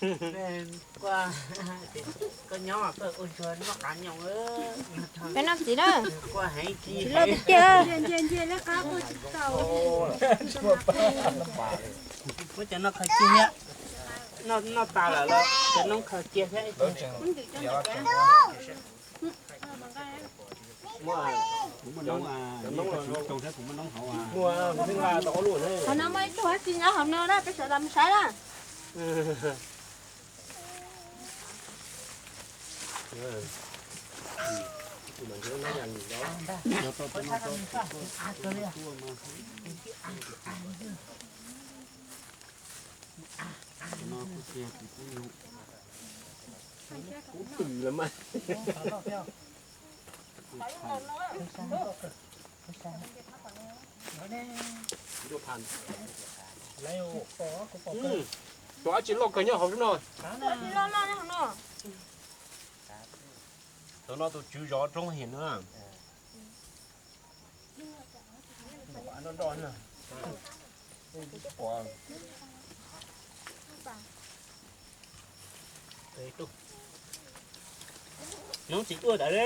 Koj nyob koj ua tsuag noj qab nyoos. Peb noj txiv na. Koj heev tsis loj tiag tiag. Muab cov no khaws cia thiab. Noj tas lawm los cov no khaws cia thiab. Qhov no muaj ib tug dab tsi nyob hauv no na, peb sawv daws mus saib na. Kub twm lawm mas. Tus dab tsi loj kawg nyob hauv no? Tus no tus tswv zov roob heev na. Hnub tsis tuaj tas li.